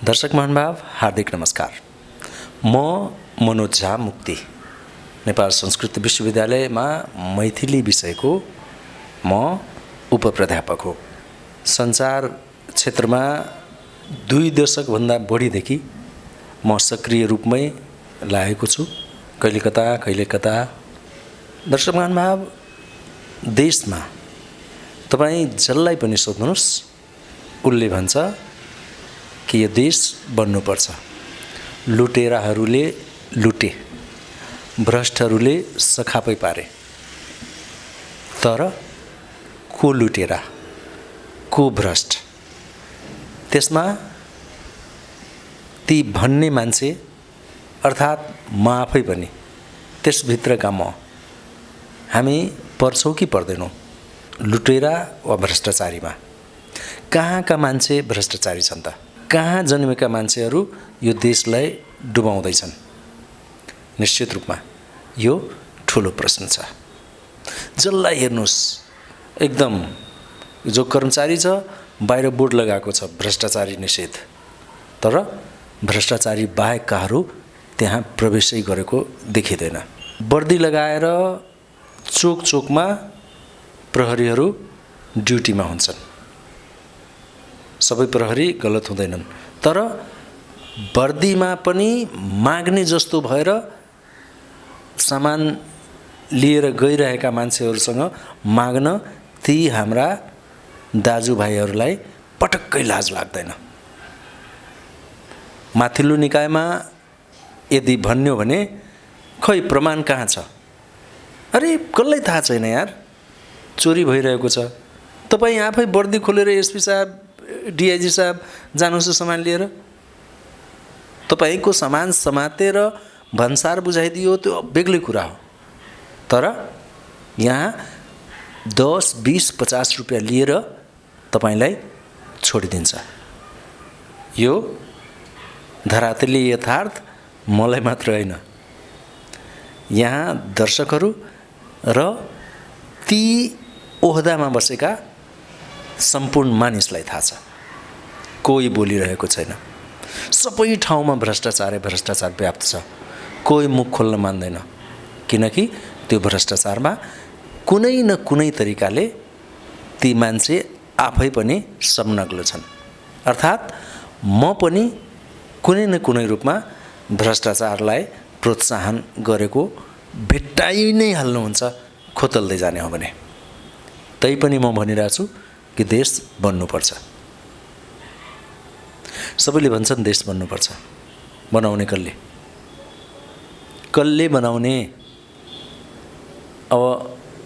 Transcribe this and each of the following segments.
दर्शक महानुभाव हार्दिक नमस्कार। म मनोज झा मुक्ति नेपाल संस्कृत विश्वविद्यालयमा मैथिली विषयको म उपप्राध्यापक हो। सञ्चार क्षेत्रमा 2 दशकभन्दा बढीदेखि म सक्रिय रूपमै लागेको छु। कहिले कता दर्शक महानुभाव देशमा तपाईँ जसलाई पनि सोध्नुहोस् उसले भन्छ कि यो देश बन्नुपर्छ। लुटेराहरूले लुटे, भ्रष्टहरूले सखापै पारे, तर को लुटेरा को भ्रष्ट त्यसमा ती भन्ने मान्छे अर्थात् म आफै पनि त्यसभित्रका म हामी पर्छौँ कि पर्दैनौँ लुटेरा वा भ्रष्टाचारीमा? कहाँका मान्छे भ्रष्टाचारी छन् त? कहाँ जन्मेका मान्छेहरू यो देशलाई डुबाउँदैछन्? निश्चित रूपमा यो ठुलो प्रश्न छ। जसलाई हेर्नुहोस् एकदम जो कर्मचारी छ बाहिर बोर्ड लगाएको छ भ्रष्टाचारी निषेध, तर भ्रष्टाचारी बाहेककाहरू त्यहाँ प्रवेशै गरेको देखिँदैन। वर्दी लगाएर चोक चोकमा प्रहरीहरू ड्युटीमा हुन्छन्। सबै प्रहरी गलत हुँदैनन्, तर वर्दीमा पनि माग्ने जस्तो भएर सामान लिएर गइरहेका मान्छेहरूसँग माग्न ती हाम्रा दाजुभाइहरूलाई पटक्कै लाज लाग्दैन। माथिल्लो निकायमा यदि भन्यो भने खै प्रमाण कहाँ छ? अरे कसलाई थाहा छैन यार, चोरी भइरहेको छ। तपाईँ आफै वर्दी खोलेर एसपी साहब डिआइजी साहब जानुहोस् सामान लिएर, तपाईँको सामान समातेर भन्सार बुझाइदियो त्यो बेग्लै कुरा हो। तर यहाँ 10, 20, 50 रुपियाँ लिएर तपाईँलाई छोडिदिन्छ। यो धरातली यथार्थ मलाई मात्र होइन, यहाँ दर्शकहरू र ती ओहदामा बसेका सम्पूर्ण मानिसलाई थाहा छ। कोही बोलिरहेको छैन। सबै ठाउँमा भ्रष्टाचार व्याप्त छ। कोही मुख खोल्न मान्दैन, किनकि त्यो भ्रष्टाचारमा कुनै न कुनै तरिकाले ती मान्छे आफै पनि संलग्न छन्। अर्थात् म पनि कुनै न कुनै रूपमा भ्रष्टाचारलाई प्रोत्साहन गरेको भेट्टाइ नै हाल्नुहुन्छ खोतल्दै जाने हो भने। तैपनि म भनिरहेको छु कि देश बन्नुपर्छ। सबैले भन्छन् देश बन्नुपर्छ। बनाउने कसले बनाउने? अब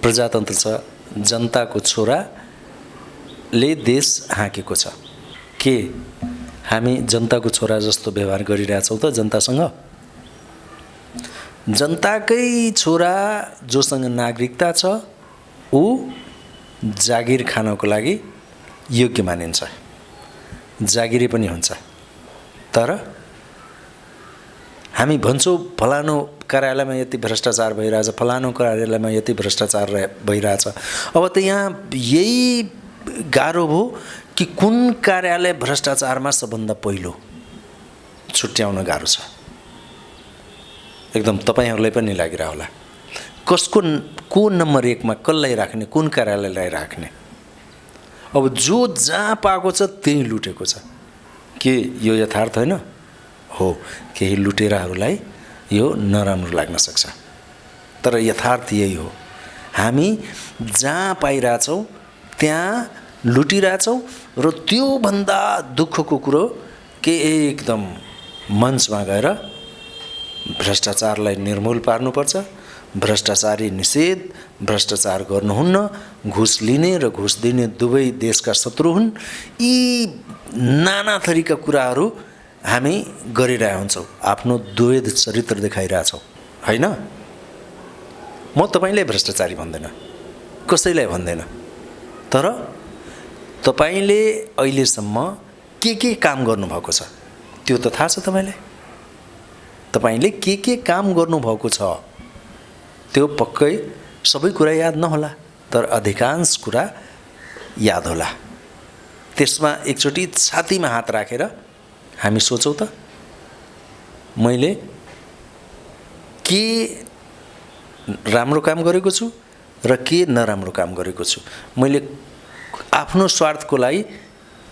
प्रजातन्त्र छ, जनताको छोराले देश हाँकेको छ। के हामी जनताको छोरा जस्तो व्यवहार गरिरहेछौँ त जनतासँग? जनताकै छोरा जोसँग नागरिकता छ ऊ जागिर खानको लागि योग्य मानिन्छ, जागिरी पनि हुन्छ। तर हामी भन्छौँ फलानु कार्यालयमा यति भ्रष्टाचार भइरहेछ, फलानु कार्यालयमा यति भ्रष्टाचार भइरहेछ। अब त यहाँ यही गाह्रो भयो कि कुन कार्यालय भ्रष्टाचारमा सबभन्दा पहिलो छुट्याउन गाह्रो छ। एकदम तपाईँहरूलाई पनि लागिरह होला को नम्बर 1 मा कसलाई राख्ने, कुन कार्यालयलाई राख्ने। अब जो जहाँ पाएको छ त्यही लुटेको छ। के यो यथार्थ होइन? हो, केही लुटेराहरूलाई यो नराम्रो लाग्न सक्छ, तर यथार्थ यही हो। हामी जहाँ पाइरहेछौँ त्यहाँ लुटिरहेछौँ र त्योभन्दा दुःखको कुरो के एकदम मञ्चमा गएर भ्रष्टाचारलाई निर्मूल पार्नुपर्छ, भ्रष्टाचारी निषेध, भ्रष्टाचार गर्नुहुन्न, घुस लिने र घुस दिने दुवै देशका शत्रु हुन्। यी नाना थरीका कुराहरू हामी गरिरहेका हुन्छौँ, आफ्नो द्वैध चरित्र देखाइरहेछौँ होइन? म तपाईँलाई भ्रष्टाचारी भन्दैन, कसैलाई भन्दैन, तर तपाईँले अहिलेसम्म के काम गर्नुभएको छ त्यो त थाहा छ तपाईँलाई। तपाईँले के काम गर्नुभएको छ त्यो पक्कै सबै कुरा याद नहोला, तर अधिकांश कुरा याद होला। त्यसमा एकचोटि छातीमा हात राखेर हामी सोचौँ त मैले के राम्रो काम गरेको छु र के नराम्रो काम गरेको छु, मैले आफ्नो स्वार्थको लागि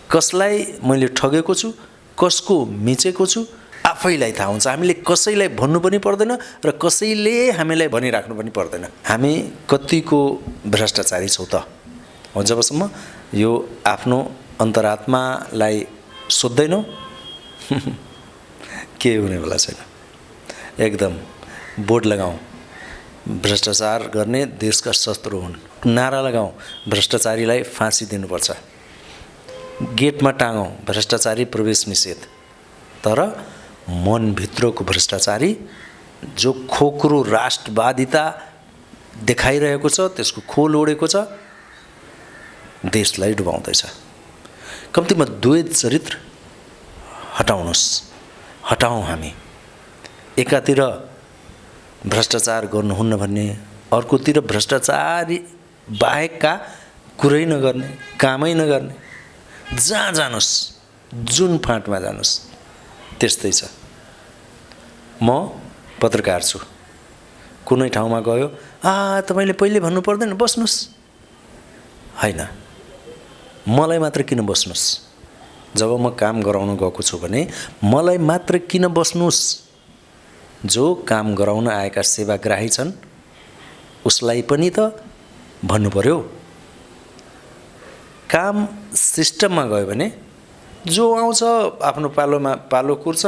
कसलाई मैले ठगेको छु, कसको मिचेको छु, आफैलाई थाहा हुन्छ। हामीले कसैलाई भन्नु पनि पर्दैन र कसैले हामीलाई भनिराख्नु पनि पर्दैन। हामी कतिको भ्रष्टाचारी छौँ त हो। जबसम्म यो आफ्नो अन्तरात्मालाई सोध्दैनौँ के हुनेवाला छैन। एकदम बोर्ड लगाऊँ भ्रष्टाचार गर्ने देशका शत्रु हुन्, नारा लगाऊँ भ्रष्टाचारीलाई फाँसी दिनुपर्छ, गेटमा टाँगौँ भ्रष्टाचारी प्रवेश निषेध। तर मनभित्रको भ्रष्टाचारी जो खोक्रो राष्ट्रवादिता देखाइरहेको छ, त्यसको खोल ओढेको छ, देशलाई डुबाउँदैछ। कम्तीमा द्वैत चरित्र हटाउनुहोस्, हटाउँ हामी। एकातिर भ्रष्टाचार गर्नुहुन्न भन्ने, अर्कोतिर भ्रष्टाचारी बाहेकका कुरै नगर्ने, कामै नगर्ने। जहाँ जानुहोस्, जुन फाँटमा जानुहोस् त्यस्तै छ। म पत्रकार छु, कुनै ठाउँमा गयो तपाईले पहिले भन्नु पर्दैन, बस्नुहोस्। हैन, मलाई मात्र किन बस्नुहोस्? जब म काम गराउन गएको छु भने मलाई मात्र किन बस्नुहोस्? जो काम गराउन आएका सेवाग्राही छन् उसलाई पनि त भन्नु पर्यो। काम सिस्टममा गयो भने जो आउँछ आफ्नो पालोमा पालो कुर्छ,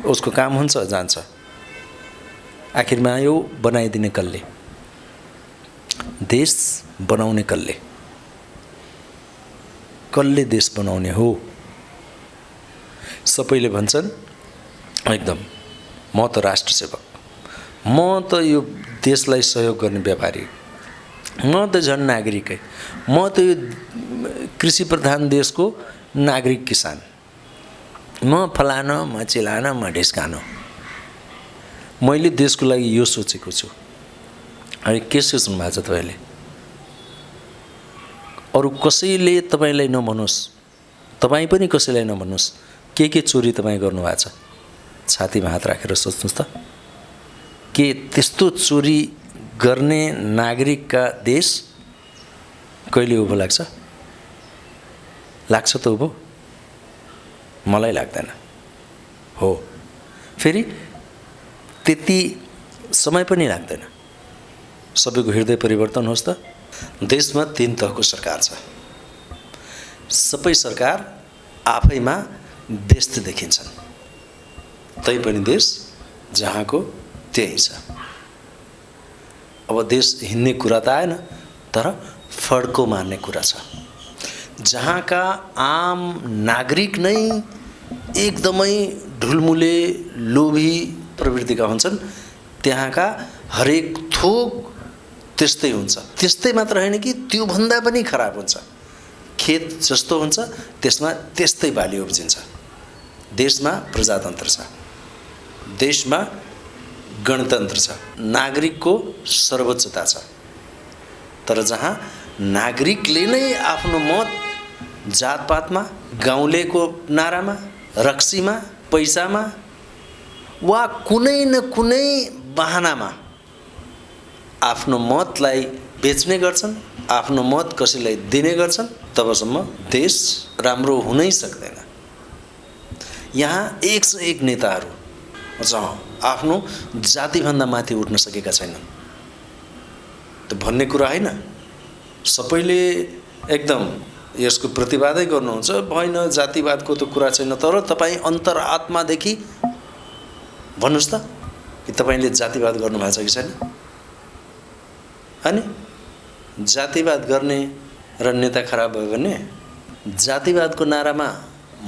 उसको काम हुन्छ, जान्छ। आखिरमा यो बनाइदिने कसले? देश बनाउने कसले? कसले देश बनाउने हो? सबैले भन्छन् एकदम म त राष्ट्र सेवक, म त यो देशलाई सहयोग गर्ने व्यापारी, म त झन् नागरिकै, म त यो कृषि प्रधान देशको नागरिक किसान, म फलानो, म चिलानो, म ढिस्कानो। मैले देशको लागि यो सोचेको छु। अनि के सोच्नु भएको छ तपाईँले? अरू कसैले तपाईँलाई नभनोस्, तपाईँ पनि कसैलाई नभन्नुहोस् के चोरी तपाईँ गर्नुभएको छ। छातीमा हात राखेर सोच्नुहोस् त, के त्यस्तो चोरी गर्ने नागरिकका देश कहिले उभो लाग्छ? लाग्छ त उभो? मलाई लाग्दैन। हो, फेरि त्यति समय पनि लाग्दैन। सबैको हृदय परिवर्तन होस् त। देशमा 3 तहको सरकार छ। सबै सरकार आफैमा व्यस्त देखिन्छन्, तैपनि देश जहाँको त्यही छ। अब देश हिँड्ने कुरा त आएन, तर फड्को मार्ने कुरा छ। जहाँका आम नागरिक नै एकदमै ढुलमुले लोभी प्रवृत्तिका हुन्छन्, त्यहाँका हरेक थोक त्यस्तै हुन्छ। त्यस्तै मात्र होइन कि त्यो भन्दा पनि खराब हुन्छ। खेत जस्तो हुन्छ त्यसमा त्यस्तै बाली उब्जिन्छ। देशमा प्रजातन्त्र छ, देशमा गणतन्त्र छ, नागरिकको सर्वोच्चता छ। तर जहाँ नागरिकले नै आफ्नो मत जातपातमा, गाउँलेको नारामा, रक्सीमा, पैसामा वा कुनै न कुनै बहानामा आफ्नो मतलाई बेच्ने गर्छन्, आफ्नो मत कसैलाई दिने गर्छन्, तबसम्म देश राम्रो हुनै सक्दैन। यहाँ 1 से 1 नेताहरू आफ्नो जातिभन्दा माथि उठ्न सकेका छैनन्। त भन्ने कुरा होइन, सबैले एकदम यसको प्रतिवादै गर्नुहुन्छ, होइन जातिवादको त कुरा छैन। तर तपाईँ अन्तरात्मादेखि भन्नुहोस् त कि तपाईँले जातिवाद गर्नुभएको छ कि छैन? अनि जातिवाद गर्ने र नेता खराब भयो भने जातिवादको नारामा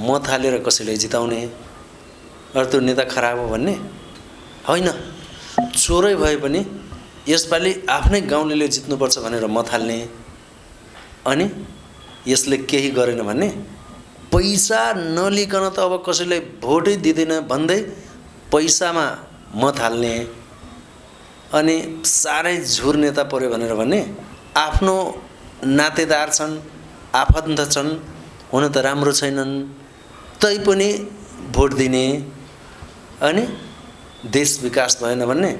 मत हालेर कसैलाई जिताउने, अरू त्यो नेता खराब हो भन्ने होइन। चोरै भए पनि यसपालि आफ्नै गाउँलेले जित्नुपर्छ भनेर मत हाल्ने, अनि यसले केही गरेन भन्ने, पैसा नलिकन त अब कसैलाई भोटै दिँदैन भन्दै पैसामा मत हाल्ने, अनि साह्रै झुर नेता पर्यो भनेर भन्ने। आफ्नो नातेदार छन्, आफन्त छन्, हुन त राम्रो छैनन्, तैपनि भोट दिने अनि देश विकास भएन भन्ने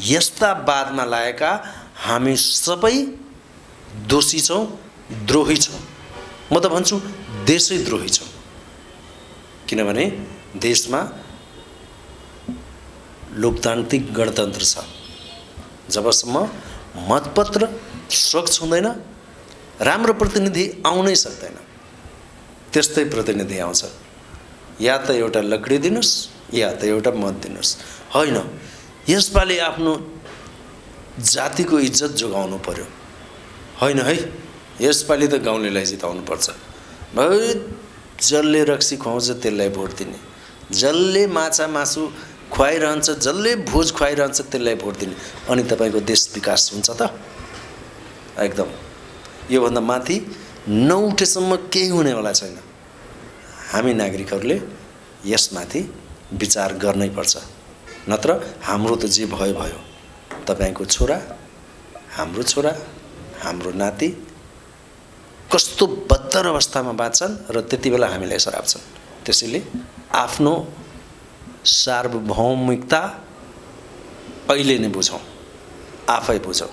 यस्ता बादमा लागेका हामी सबै दोषी छौँ, द्रोही छौँ। म त भन्छु देशै द्रोही छौँ, किनभने देशमा लोकतान्त्रिक गणतन्त्र छ। जबसम्म मतपत्र स्वच्छ हुँदैन राम्रो प्रतिनिधि आउनै सक्दैन। त्यस्तै प्रतिनिधि आउँछ, या त एउटा लकडी दिनुस् या त एउटा मत दिनुस्। होइन, यसपालि आफ्नो जातिको इज्जत जोगाउनु पर्यो। होइन है, यसपालि त गाउँलेलाई जिताउनुपर्छ। भाइ जसले रक्सी खुवाउँछ त्यसलाई भोट दिने, जसले माछा मासु खुवाइरहन्छ, जसले भोज खुवाइरहन्छ त्यसलाई भोट दिने, अनि तपाईँको देश विकास हुन्छ त? एकदम। योभन्दा माथि नउठेसम्म केही हुनेवाला छैन। हामी नागरिकहरूले यसमाथि विचार गर्नै पर्छ, नत्र हाम्रो त जे भयो भयो। तपाईँको छोरा, हाम्रो नाति कस्तो बद्तर अवस्थामा बाँच्छन् र त्यति बेला हामीलाई सराप्छन्। त्यसैले आफ्नो सार्वभौमिकता अहिले नै बुझौँ, आफै बुझौँ।